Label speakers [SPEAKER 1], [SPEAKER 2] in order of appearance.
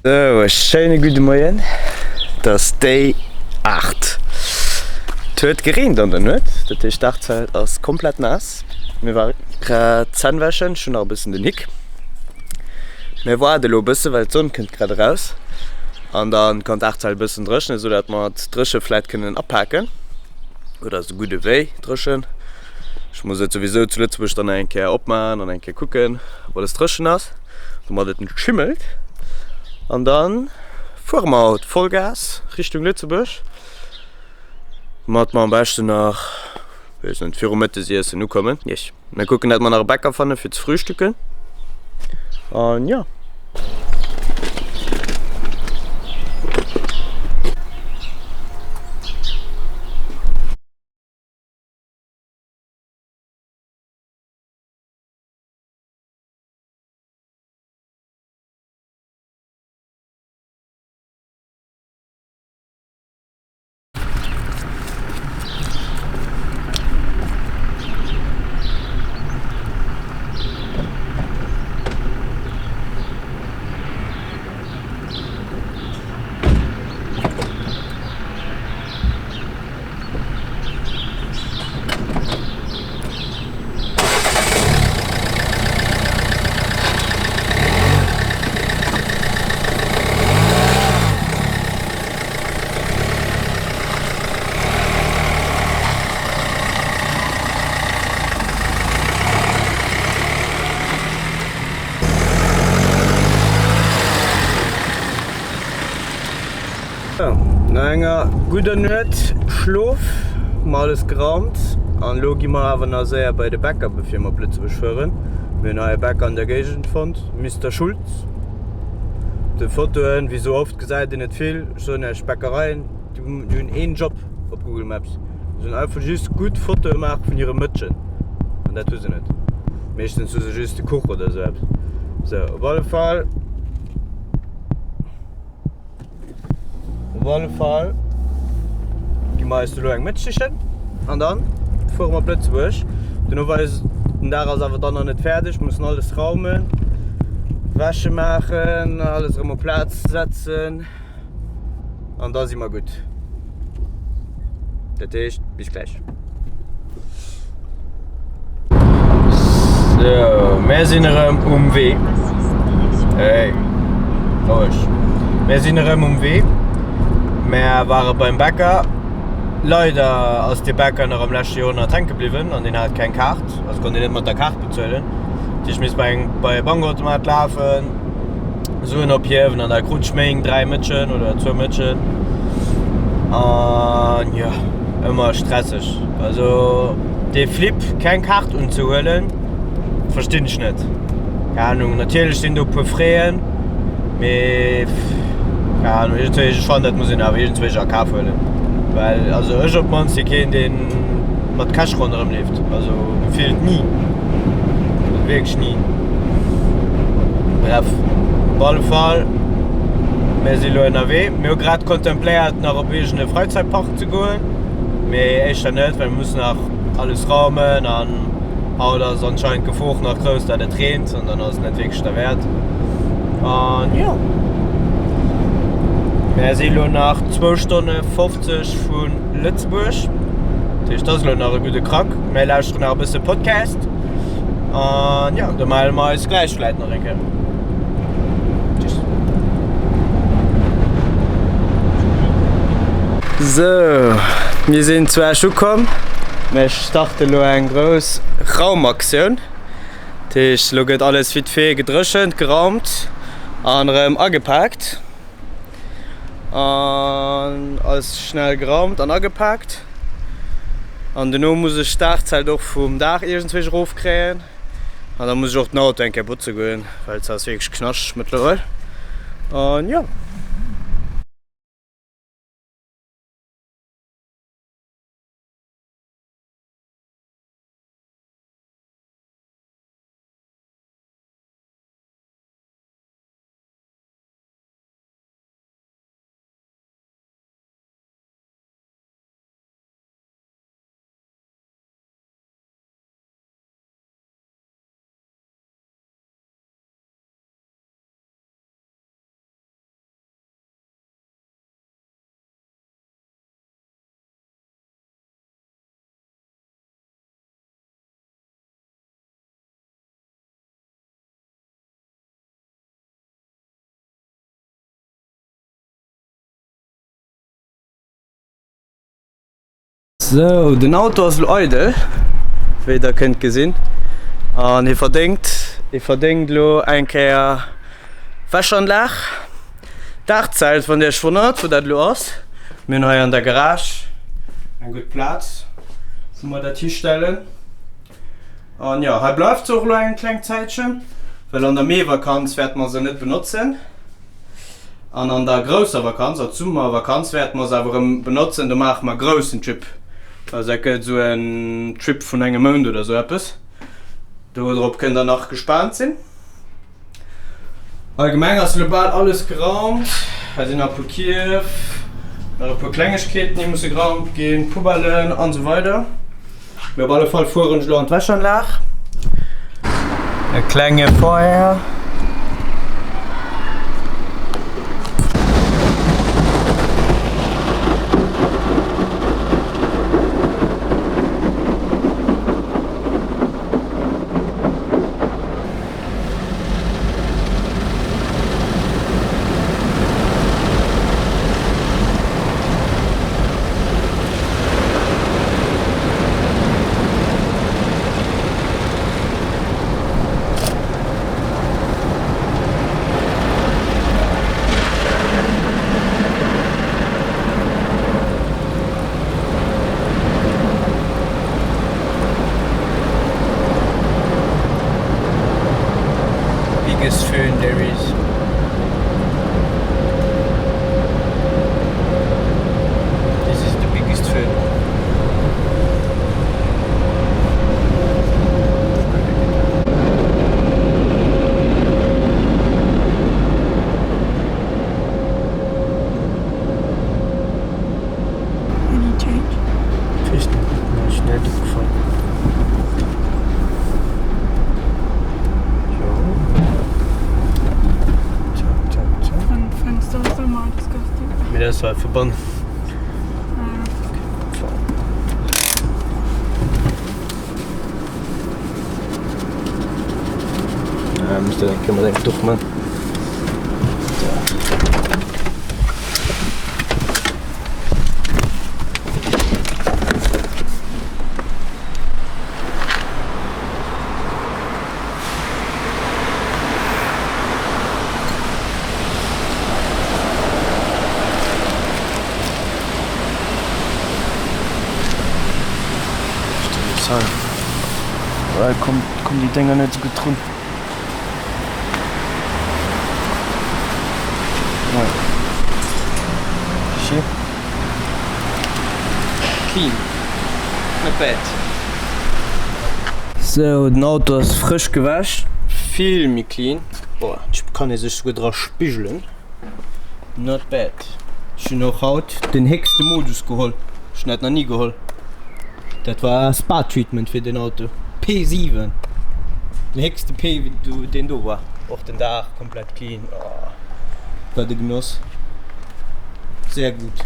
[SPEAKER 1] Sou, e schéine gudde Moien. Et ass Day 8. Et huet gereent an der Nuet, dat heescht d'Daachzelt ass komplett naass. Mir ware grad Zänn wäschen, ech hunn nach e bëssen den Hick. Mir waarde elo e bësse well d'Sonn kënnt grad eraus an da kann d'Daachzelt e bëssen dréchnen, esou dat mer d'Dréche vläit kënnen apaken oder esou gutt ewéi dréchen. Ech muss et souwisou zu Lëtzebuerg dann nach eng Kéier opmaachen an eng Kéier kucken, ob alles dréchen ass. Domat et net schimmelt. An dann fuere mer haut Vollgas Richtung Lëtzebuerg. Mat mer am beschten nach, weess net, virum Mëttesiessen ukommen. Iech. Mir kucken dat mer nach e Bäcker fanne fir ze frühstücken. An jo. No enger gudder Nuet Schlof hu mer alles geraumt an elo gi mer awer nach séier bei de Bäcker bevir mer op Lëtzebuerg fueren. Mir hunn hei e Bäcker an der Géigend fonnt, Mister Schultz. Op de Fotoen, wéi sou oft, gesäit een net vill. Ech soen iech, Bäckereien, déi hunn een Job op Google Maps, se sollen einfach just gutt Fotoe maache vun hire Mëtschen an dat hu se net. Meeschtens hu se just de Kuch oder sou eppes. Sou, op alle Fall. Op alle Fall gi mer eis elo eng Mëtsch sichen an dann fuere mer op Lëtzebuerg. Duerno weis den Dag ass awer dann nach net fäerdeg, mir mussen alles raumen, Wäsche maachen, alles erëm op Plaz setzen an da si mer gutt. Dat heescht bis gläich. Sou, mär sinn erëm um Wee. Hey, roueg. Mär sinn erëm um Wee. Mär ware beim Bäcker. Leider ass de Bäcker nach am leschte Joerhonnert hänke bliwwen an deen hat keng Kaart, also konnt een net mat der Kaart bezuelen. Dat heescht, mir si bei eng bei e Bankautomat lafen. Suen ophiewen an da krut ech meng 3 Mëtschen oder zwou Mëtschen an jo ëmmer stresseg. Also dee Flip keng Kaart unzehuelen verstinn ech net. Keng Ahnung, natierlech sinn do e puer Fräen, mee keng Ahnung, iergendwéi ech fannen dat muss een awer iergendwéi a Kaf huelen, well also ech op d'mannst si keen deen mat Cash ronderëm leeft, also gefillt ni. Wierklech ni. Bref, op alle Fall, mir si lo ënnerwee. Mir hu grad kontempléiert nach op iergend e Freizeitpark ze goen, mee éischter net, well mir mussen nach alles raumen an haut ass anscheinend d'Gefor nach grouss, dat et reent an dann ass et net wierklech derwäert. An jo, mir si lo nach zwou Stonne 50 vu Lëtzebuerg, dat heescht, dat ass lo nach e gudde Krack. Mir lauschteren nach e bësse Podcast an jo, da melle mer eis gläich vläit nach eng Kéier. Tschüss. Sou, mir sinn zu Esch ukomm. Mir starte lo eng grouss Raumaktioun. Dat heescht, lo gëtt alles vite fait gedréchent, geraumt an erëm agepaakt. An alles schnell geraumt an agepaakt. An duerno muss ech d'Daachzelt och vum Daach iergendswéi erof kréien. An da muss ech och den Auto eng Kéier botze goen, well se ass wierklech knaschteg mëttlerweil. An jo. Sou, den Auto ass elo eidel, wéi der kënnt gesinn. An hie verdéngt, hie verdéngt elo eng Kéier Wäschanlag. Daachzelt, wann dir iech wonnert, wou dat elo ass. Mir hunn hei an der Garage eng gutt Plaz, wou mer dat histellen. An jo, hei bleift se och elo eng kleng Zäitchen, well an der Meevakanz wäerte mer se net benotzen. An an der grousser Vakanz, also d'Summervakanz, wäerte mer se awer erëm benotzen. Do maache mer e groussen Trip. Also dat gëtt esou en Trip vun engem Mount oder esou eppes. Dodrop kënnt der nach gespaant sinn. Allgemeng ass elo bal alles geraumt. Hei sinn nach e puer Kierf, nach e puer Klengegkeeten, déi musse geraumt ginn, Poubellen an esou weider. Mee op alle Fall fueren ech elo an d'Wäschanlag. E klenge Feuer. Biggest Föhn there is. This is the biggest Föhn.
[SPEAKER 2] Any change?
[SPEAKER 1] Net opgefall.
[SPEAKER 2] Fenster ass ëmmer disgusting.
[SPEAKER 1] Mee dat ass well verbannt. Ja, muss dat eng Kéier mat engem Duch man. Kommen déi Dénger net esou gutt drun. Clean. Not bad. Sou, den Auto ass frësch gewäsch. Vill méi clean. Boah, et kann ee sech souguer dra spigelen. Not bad. Ech hunn och haut den héchste Modus geholl. Ech hunn dat nach ni geholl. Dat war Spa Treatment fir den Auto. P7. Den héchste P deen do war. Och den Daach komplett clean. Oh, wat e Genoss. Sehr gut.